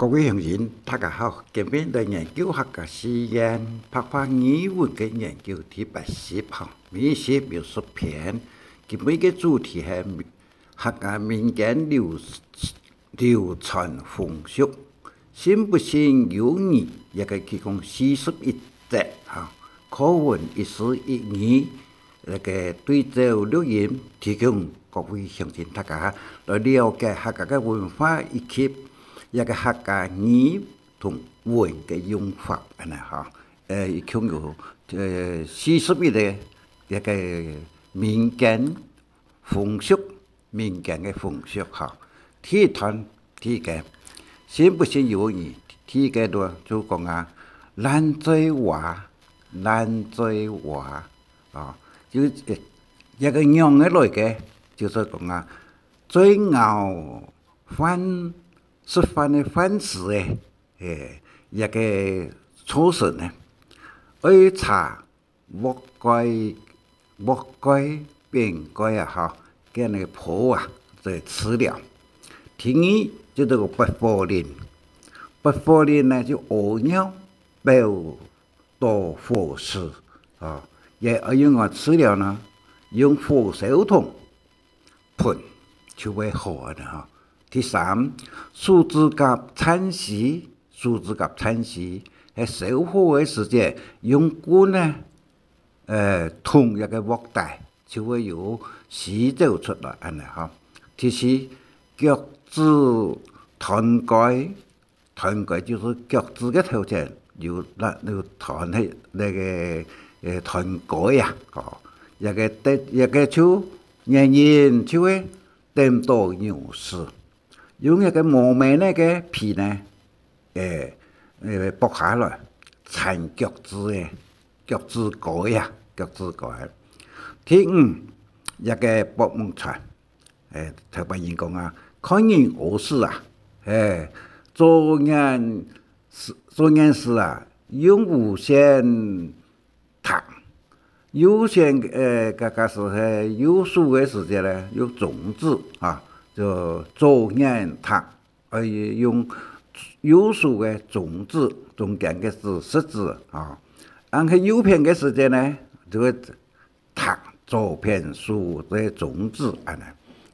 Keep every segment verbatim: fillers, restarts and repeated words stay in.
各位鄉親，大家好，今日來研究客家四縣白話語文个研究第八十吼，每一集有十篇，今日个主題係客家民間流，流傳風俗，信不信由你，這个提供四十一節吼，課文一字一語， 這个對照錄音，提供各位鄉親大家來了解客家个文化以及這个客家語同文个用法，恁呢吼。呃，一共有，呃，四十一个這个民間風俗，民間个風俗吼。第一段，第一个，信不信由你，第一个就，就講啊，爛嘴話，爛嘴話。 啊，就，呃，這个仰仔來个，就係講啊，嘴咬飯，食飯个飯匙仔，嘿，這个造成呢，愛查鑊蓋，鑊蓋、扁蓋啊，吼，跟該个泡啊，做治療。第二，就係个拔火令，拔火令呢，就屙尿，表 到火時，啊，也愛用个治療呢，用火燒桶噴就會好个吼。第三，手指甲顫死，手指甲顫死，係燒火个時節，用棍呢，呃，捅一个鑊底，就會有死走出來，恁呢吼。第四，腳趾斷該， 斷該就係腳趾个頭前有那，有斷忒該个，呃，斷該啊，吼。這个得，這个就原因就係顛倒牛屎，用該个無尾仔个皮呢，欸，欸，剝下來，纏腳趾个，腳趾該啊，腳趾該。第五，這个博目傳， 欸，頭擺人講啊，看人屙屎啊，欸，左眼屎，左眼屎啊，用烏線䌈，右線，欸，該，該時係右手个時節呢，用中指啊，就左眼䌈，愛用右手个中指，中間个指，食指啊。恁係右片个時節呢，就會 䌈左片手个中指恁呢。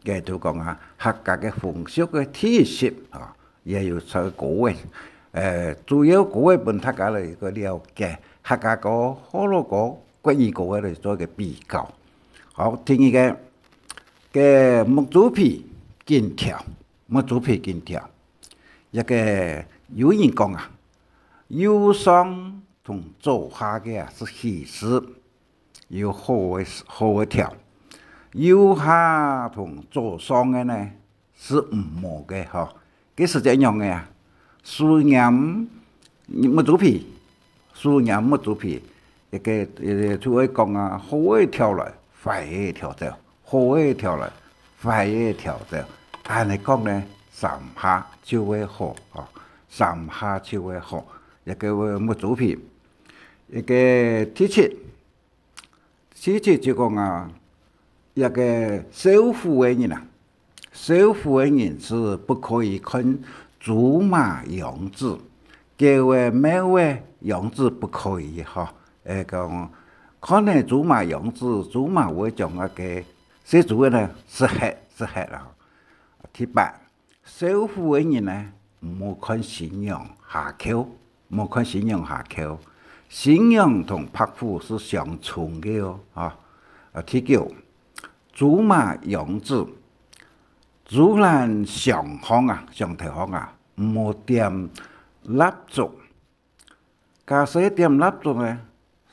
該就講啊，客家个風俗个第一集啊，也有唱歌仔，呃，主要歌仔分大家來一个了解。客家歌、學老歌、國語歌仔來做一个比較。好，第二个，个目珠皮緊跳，目珠皮緊跳。這个有人講啊，右上同左下个啊係喜事， 有好个，好个跳。右下同左上个呢，係毋好个吼。該時節仰仔啊，手拈目珠皮，手拈目珠皮，該个，呃，就會講啊，好个跳來，壞个跳走，好个跳來，壞个跳走。恁呢講呢，三下就會好吼，三下就會好。這个目珠皮，這个第七， 第七就講啊，這个少婦个人啊，少婦个人係不可以看豬嫲羊子，狗仔、貓仔、羊子不可以吼。欸，講看著豬嫲羊子，豬嫲會將該个細豬仔呢，食忒，食忒啊。第八， 少婦个人呢，毋好看新娘下轎，毋好看新娘下轎。新娘同白虎係相沖个哦，啊。啊，第九，豬嫲羊子，豬欄上項啊，上頭項啊，毋好點蠟燭， 假使點蠟燭呢，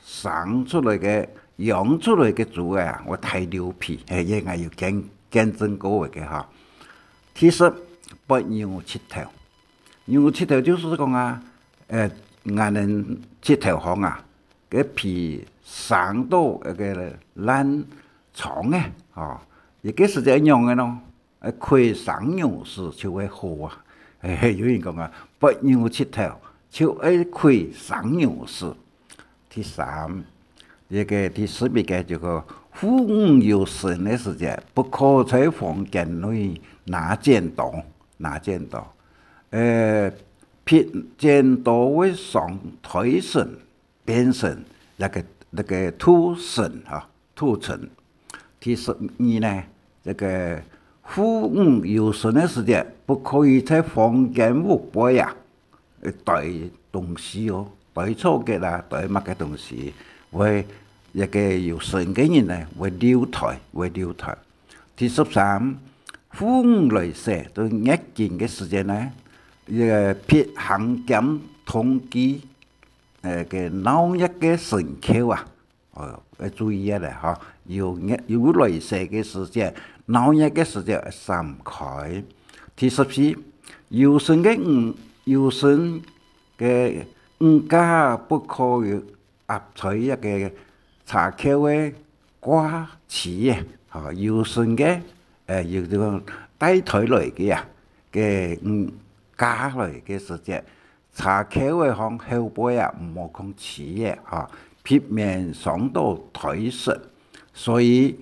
生出來个、養出來个豬仔啊，會大溜皮，係，這𠊎有見，見證過个哈。第十，拔牛膝頭。牛膝頭就係講啊，呃，𠊎等膝頭項啊，个皮生到該个爛瘡仔，吼，這个時節仰仔咯。 呃，跪生牛屎就會好啊。嘿嘿，有人講啊，拔牛膝頭就愛跪生牛屎。第三，這个第十一个就講，婦女有身个時節，不可在房間內拿剪刀，拿剪刀。呃，必剪刀會傷腿唇，變成那個，那個土唇啊，土唇。第十二呢，這個婦女有身个時節，不可以在房間屋背啊，呃，堆東西哦，堆草結啊，堆麼个東西，會，這個有身个人呢，會流胎，會流胎。第十三，婦女來世，到月經个時節呢，這個必行兼通居，呃，个鬧熱个身口啊，哦，要注意啊咧，吼，有月，有來世个時節，鬧熱个時節閃開。第十四，有身个女，有身个女家不可以 壓在一個車口个掛旗仔，吼，有身个，呃，有這種帶胎來个啊，个，嗯，嫁來个時節，車口个項後背啊，毋好囥旗仔，吼，避免傷到胎唇。所以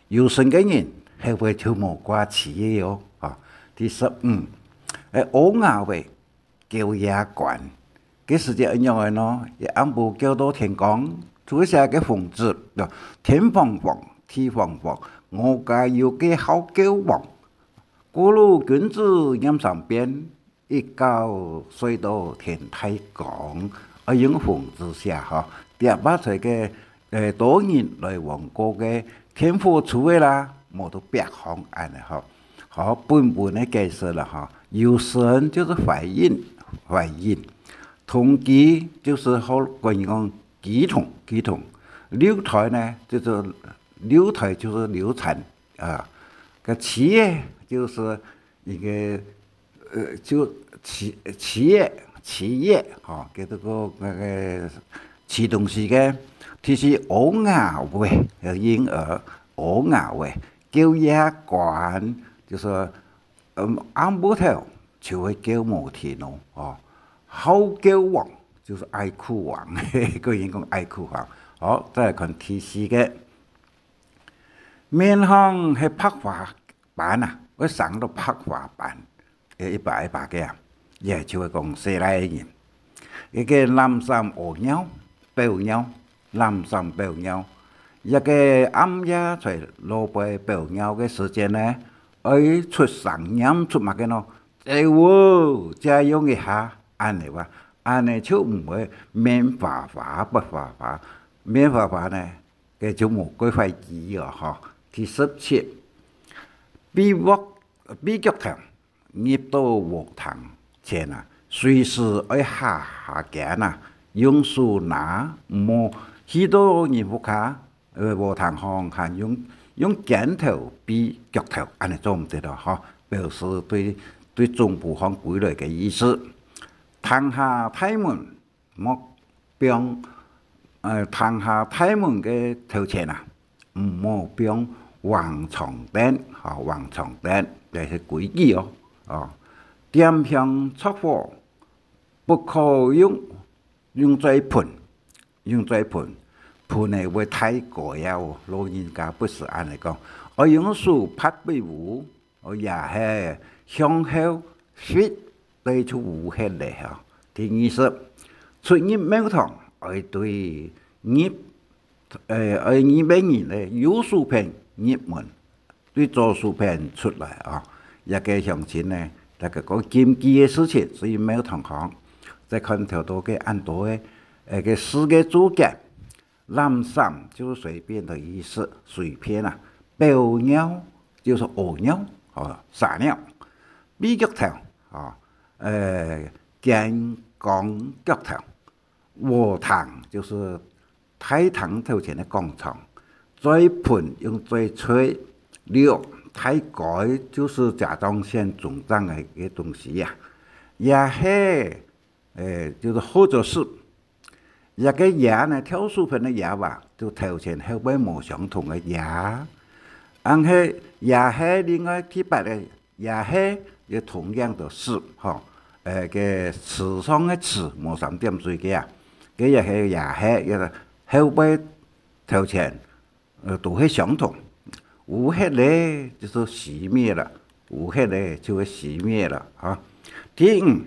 有身个人後背就無掛旗仔哦，吼。第十五，呃，屙尿个 狗夜關。該時節仰般呢？一暗晡狗到天光，就寫个紅紙，喏，天黃黃，地黃黃，我家有個好狗王。過路君子念三遍，一覺睡到天大光。愛用紅紙寫吼，貼啊在該，呃，多人來往過个電火柱仔啦，無到壁項恁呢吼。 好，本文个解釋啦，吼，有身就係懷孕，懷孕。通居就係好，國語講居同，居同。流胎呢，就係流胎就係流產啊。該旗仔就係一個，呃，就旗，旗仔，旗仔，吼，叫做个該個旗東西个。第十二，屙尿个，嬰兒屙尿个。 狗夜關，就係，嗯，暗晡頭就會狗無停哦，哦。好狗王就係愛睏王，國語講愛睏王。好，再來看第四個。面項係白花斑啊，會生到白花斑，誒，一把一把个啊，也就係講細倈个人。 一個濫糝屙尿、飆尿，濫糝飆尿。一個暗夜在路背飆尿个時節呢，愛出聲唸出麼个呢？「哎喲，借用一下」，恁呢哇，恁呢就毋會面花花、白花花。面花花呢，該就無蓋壞機哦，吼。第十七，跛鑊，跛腳頭。 入到禾埕前啊，隨時愛下下肩啊，用手拿，毋好去到人屋下，呃，禾埕項還用，用肩頭跛腳頭，恁呢做毋得哦，吼，表示對，對中部項歸來个意思。埕下大門 莫放，呃，埕下大門个頭前啊，毋好放橫長凳，吼，橫長凳，這係規矩哦，哦。點香著火，不可用，用嘴噴，用嘴噴，噴个會大該啊哦，老人家不時恁呢講，愛用手拍背籐， 哦，也係向後拂，對就烏黑了吼。第二十，出入廟堂愛對入，呃，愛入个人呢，右手片入門，對左手片出來啊。這個鄉親呢，大家講禁忌个事情，所以廟堂項，再看頭到个恁多个，呃，个四個註解。 濫糝就係隨便的意思，隨便啊。飆尿就係屙尿，哦，撒尿。跛腳頭，哦，呃，肩光腳頭。禾埕就係大埕頭前个廣場。嘴噴用嘴吹。六，大概就係甲狀腺腫脹个一個東西呀。也係，呃，就係或者是 這個也呢，挑書篇个也啊，就頭前後背無相同个也。但係也係另外第八个也係，也同樣个是，吼，呃，个詞上个詞無三點水个啊。个也係也係，也係後背頭前，呃，都係相同。烏黑咧，就係熄滅了，烏黑咧就會熄滅了，哈。第五，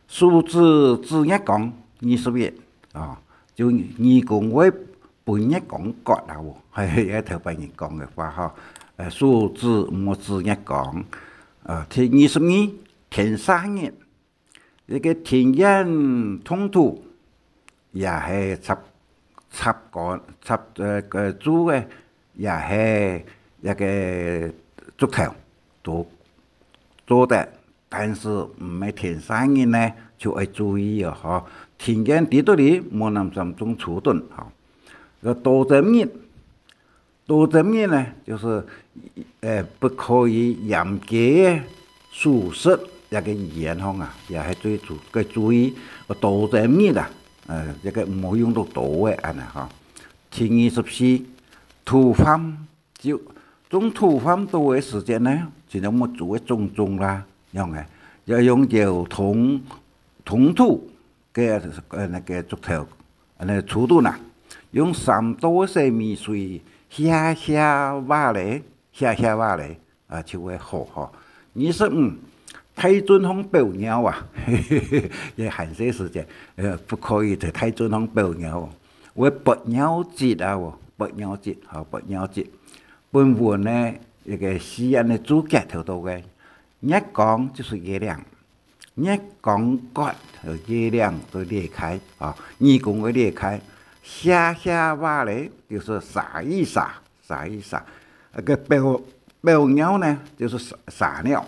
手指指月光，二十一，啊，就耳公會分月光割啊哦，係，係頭擺人講个話吼。呃，手指毋好指月光。呃，第二十二，天赦日，這个天眼動土，也係插，插管，插，呃，个柱个，也係一个竹頭，都做得。但是毋係天赦日呢，就愛注意哦，吼。天眼在肚裡，莫亂亂種樹墩，吼。該刀針日，刀針日呢，就是，呃，不可以嚴格个手勢，這个語言項啊，也係最注，个注意，刀針日啊，呃，這个毋好用到刀个恁呢吼。第二十四，土犯，就種土犯到个時節呢，就用木竹个種種啦，樣个，要用搖動，動土个，呃，那个竹頭，呃，那个樹墩啊，用三斗个洗米水，下下挖咧，下下挖咧，啊，就會好吼。二十五，大圳項飆尿啊，也寒熱時節，呃，不可以在大圳項飆尿哦，會發尿疾啊哦，發尿疾，吼，發尿疾。本文呢，一个四縣个註解頭到个，月光就是月亮，月光割，月亮就裂開，啊，耳公會裂開，下下挖咧，就是撒一撒，撒一撒。那个飆，飆尿呢，就是撒，撒尿，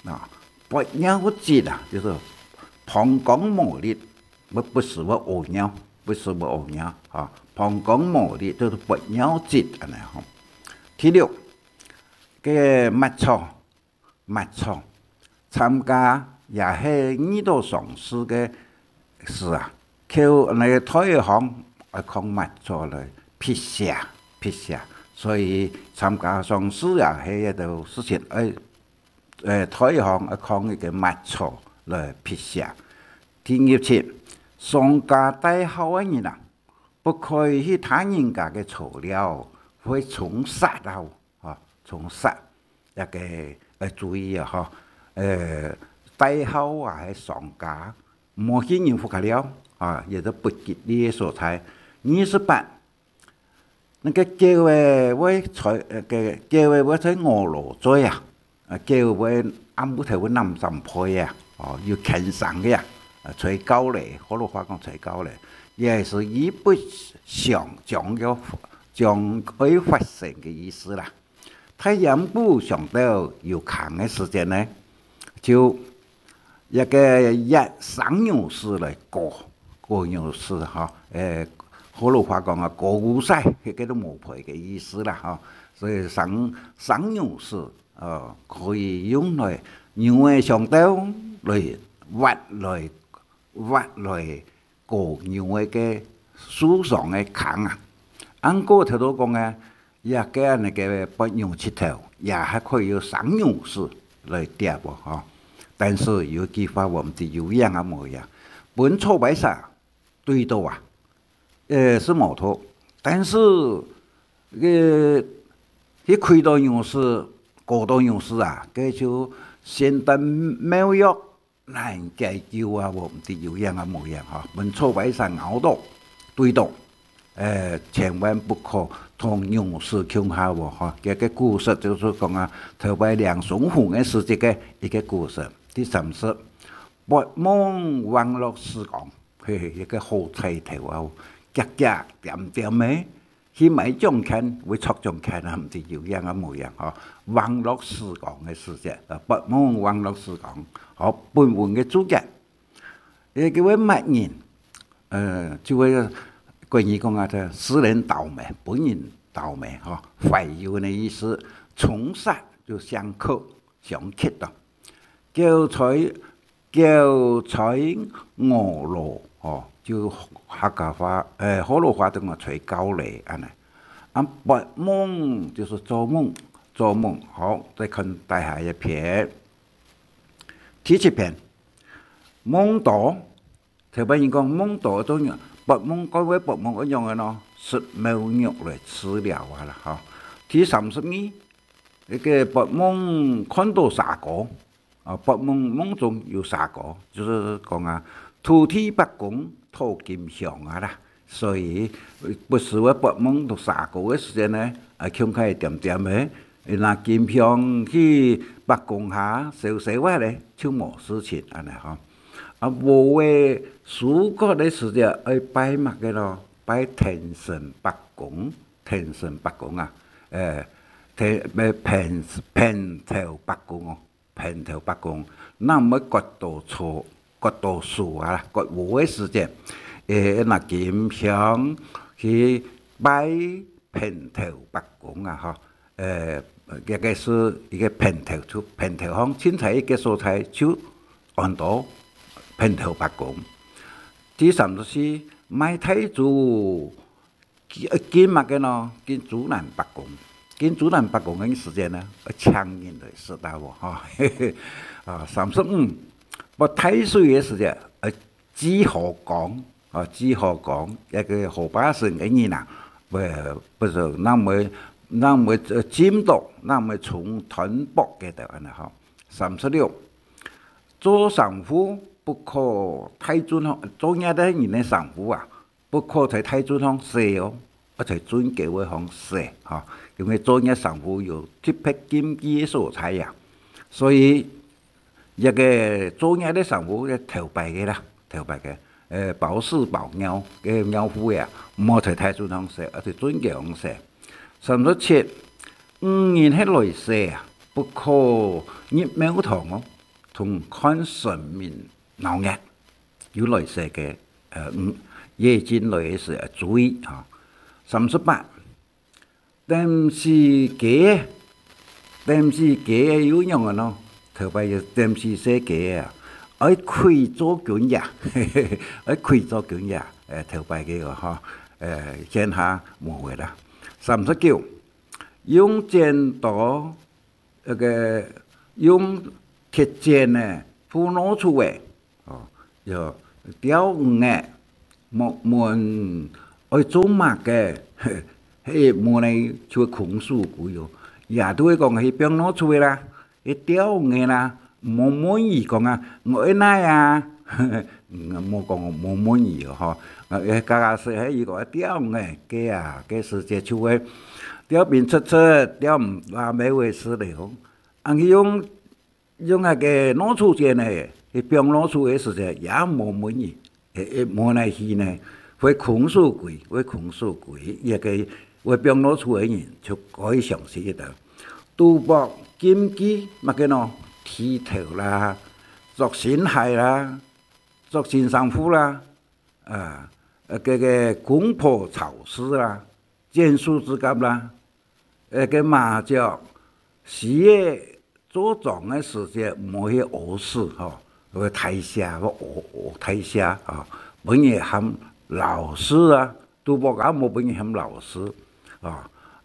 啊，發尿疾啊，就是膀胱無力，不，不時會屙尿，不時會屙尿，啊，膀胱無力，就是發尿疾，恁呢吼。第六，个抹草， 抹草。參加也係遇到喪事个時啊，口，該个台項愛囥抹草來辟邪，辟邪。所以參加喪事也係一道事情，愛，呃，台項愛囥一个抹草來辟邪。第二十七，喪家戴孝个人啊，不可以去他人家个草寮，會沖煞啊，吼，沖煞。 這个愛注意啊，吼。呃，戴孝啊，係喪家，毋好去人屋下了，啊，也係不吉利个所在。二十八，那个狗仔會在，呃，个狗仔會在閣樓睡啊，啊，狗會暗晡頭會攬枕被啊，哦，有牽绳个啊，啊，在閣樓，學老話講在閣樓，也係佢不想將要，將會發生个意思啦。 大閹姑想到有空个時節呢，就一个挖生牛屎來割，割牛屎吼，誒，學老話講啊，割牛屎，該个都無賠个意思啦吼。所以生，生牛屎，呃，可以用來，牛仔想到來挖來，挖來 割牛仔个樹上个空啊。恁過頭到講啊，這个恁呢个拔牛膝頭，也還可以用生牛屎來貼哦，吼。但是有句話，毋知有影啊無影，分草排蛇追到啊，呃，係無錯。但是，呃，去開刀牛屎、割到牛屎啊，該就仙丹妙藥 難解救啊，無毋知有影啊無影吼，分草排蛇咬到、追到，呃，千萬不可同牛屎共下哦，吼。這个故事就係講啊，頭擺梁松鳳个時節个一个故事。第三十，發夢橫落時光，嘿嘿，一个好彩頭啊，遽遽恬恬个， 去買獎券，會著獎券啊，毋知有影啊無影吼。橫落時光个時節，啊，發夢橫落時光，吼，本文个註解。誒，該位麼人，呃，就會，國語講啊，叫使人倒楣，分人倒楣吼，壞運个意思。沖煞就相剋，相剋咯。狗在 狗在閣樓，吼，就客家話，誒，學老話就講在閣樓恁呢。啊，發夢就係做夢，做夢，好，再看底下一篇。第七篇，夢到，頭擺人講夢到做仰，發夢，各位發夢仰个呢？食貓肉來治療啊啦，吼。第三十二，一个發夢看到蛇哥，啊，發夢，夢中有蛇哥，就係講啊，土地伯公討金香啊啦。所以，呃，不時會發夢到蛇哥个時間呢，啊，恐嚇恬恬个，拿金香去伯公下燒燒啊咧，就無事情恁呢吼。啊，禾仔收割个時節愛拜麼个咯？拜天神伯公，天神伯公啊，誒，天，誒，平，平頭伯公哦。 平頭伯公，若毋會割到錯，割到樹啊，割禾个時節，誒，拿金香去拜平頭伯公啊，吼，誒，這个係一个平頭，就平頭項，凊彩一个所在就安到平頭伯公。第三十四，賣大豬， 敬，呃，敬麼个呢？敬豬欄伯公。敬豬欄伯公个時節呢，愛請人來食啊無，吼。啊，三十五，發大水个時節，愛祭河江，啊，祭河江，該个河壩脣个人啊，毋，毋係，若毋會，若毋會，呃，浸到，若毋會沖斷壆个就恁呢吼。三十六，做商戶不可大進吼，做業个人个商戶啊， 不可在大圳項踅哦，愛在圳口个項踅，吼，因為做業商戶有特別禁忌个所在啊。所以，這个做業个商戶个頭擺个啦，頭擺个，呃，包屎包尿个尿褲啊，毋好在大圳項踅，愛在圳口項踅。三十七，女人係來世啊，不可入廟堂哦，同看神明鬧熱。 有來世个，呃，嗯，夜間來个時，呃，注意，吼。三十八，恬死雞，恬死雞又仰般呢？頭擺个恬死細雞啊，愛跪做軍爺，愛跪做軍爺，呃，頭擺个哦，吼，呃，現下無个啦。三十九，用剪刀，那个，用鐵剪呢，烌老鼠仔， 哦，要釣魚仔，莫問愛做麼个，係無呢就空手歸哦。也就係講係放老鼠仔啦，係釣魚仔啦，莫問佢講啊，我愛哪啊，嗯，莫講莫問佢哦，吼。呃，假假使係佢講愛釣魚仔，該啊，該時節就會釣兵出出，釣毋拉尾尾死了。啊，佢用 用該个老鼠剪呢，去放老鼠个時節，也無問佢，誒，誒，無奈何呢，會空手歸，會空手歸，這个會放老鼠个人就該相信一點。賭博禁忌麼个呢？剃頭啦，著新鞋啦，著新衫褲啦，啊，呃，該个公婆吵事啦，剪手指甲啦， 呃，該麻雀，死个做莊个時節，毋好去屙屎，吼，會大瀉，會屙，屙大瀉，吼，分人喊老屎啊，賭博也莫分人喊老屎，吼。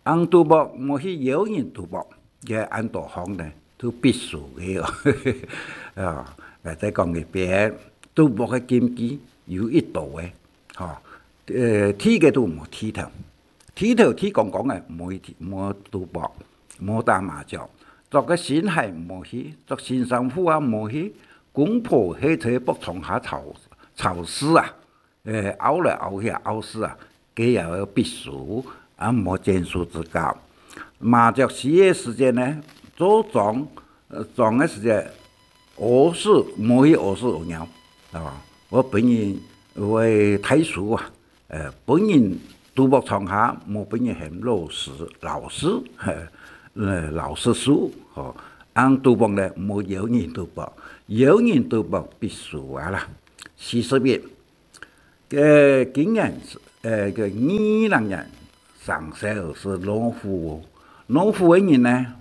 恁賭博，毋好去邀人賭博，該恁多項呢，都必輸个哦。啊，來再講一遍，賭博个禁忌有一道个，吼，呃，第一个就毋好剃頭。 剃頭剃光光个，毋好去，毋好賭博，毋好打麻雀，著个新鞋毋好去，著新衫褲啊毋好去，公婆係在博床下吵，吵事啊，誒，拗來拗去拗事啊，該也愛避暑，啊，毋好剪手指甲。麻雀死个時節呢，做莊，呃，莊个時節，屙屎，毋好去屙屎屙尿，啊，會分人會大輸啊。 呃，分人賭博場下，莫分人喊老師，老師，呃，老師輸，吼。恁賭博呢，莫邀人賭博，邀人賭博必輸啊啦。四十一，呃，今年，呃，个二零年生肖係老虎哦。老虎个人呢，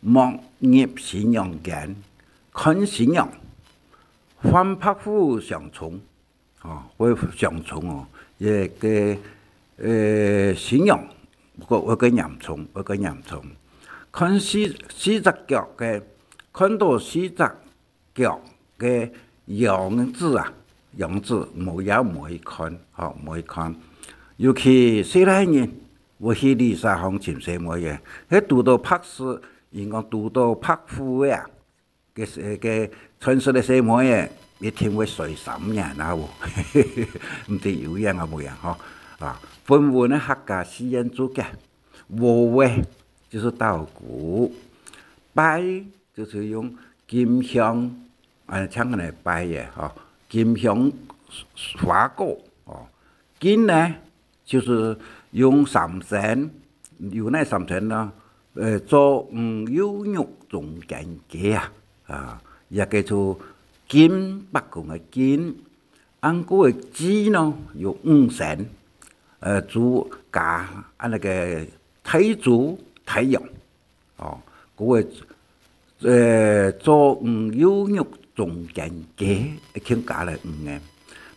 莫入新娘間，看新娘，犯白虎相沖。 哦，會相沖哦，這个，呃，新娘，會，會較嚴重，會較嚴重。看四，四隻腳个，看到四隻腳个羊子啊，羊子，無也毋好去看，吼，毋好去看。尤其細倈人，會去旅社項尋細妹个，係堵到白事，人講堵到白虎个啊，个个傳說个細妹仔，一定會睡三年啊，毋知有影啊無影吼。啊，粉粉个客家四縣註解，禾仔就係稻穀，稗就係用金香，啊，像恁樣稗仔吼，金香花果哦，根呢，就係用三層，有哪三層呢？呃，做魚肉中間隔啊，啊，也叫做根，伯公个根。恁樣个枝呢，有五層，呃，主加恁樣个大主大陽。哦，故个，呃，做魚肉中間隔，一定加了五个。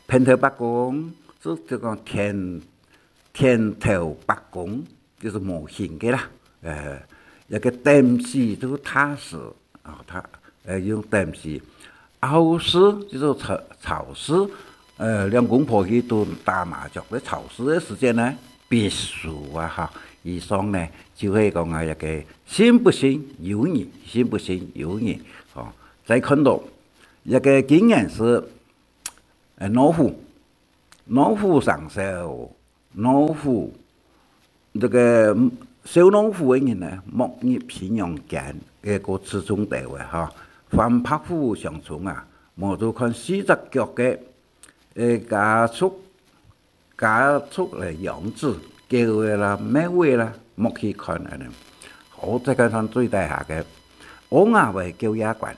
平頭伯公，就就講田，田頭伯公，就係無形个啦。呃，一个等字就係踏字，哦，踏，呃，用等字。拗字就係草，草字，呃，兩公婆去都打麻雀个草字个時間呢，必輸啊哈。以上呢，就係講啊，一个信不信由你，信不信由你。哦，再看到一个經驗係，呃，老虎，老虎上手，老虎，這个，嗯，燒老虎个人呢，莫入新娘間，个歌詞中底个哈。凡白虎相沖啊，無就看四隻腳个，呃，家畜，家畜个樣子，狗个啦，貓个啦，莫去看恁樣。好，再看上最底下个，烏鴉个狗夜關。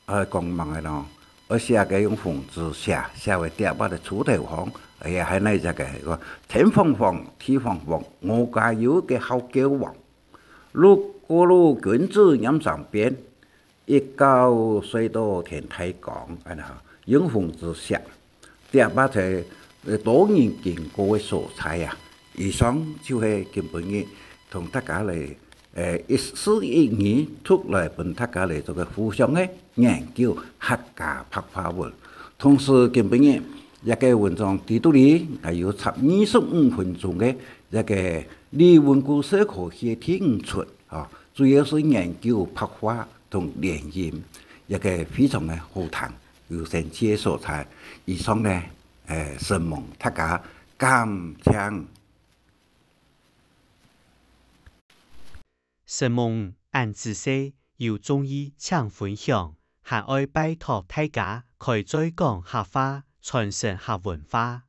呃，講麼个咯？愛寫个用紅紙寫，寫會貼啊个柱頭項，哎呀，還來一个，講天荒荒，地荒荒，我家有个好狗王。路過路君子拈三遍，一覺睡到天大光，恁樣，用紅紙寫，貼啊在，呃，多人經過个所在啊。以上就係今晡日同大家來 呃，一字一語讀來分大家來做个互相个研究客家白話文。同時，今晡日這个文章底肚裡還有插二十五分鐘个這个李文牯社科系个題目出，吼，主要係研究白話同連音，這个非常个好聽，有神奇个所在。以上呢，呃，承蒙大家，感謝。 承蒙恁仔細，有中意請分享，還愛拜託大家開嘴講客話，傳承客文化。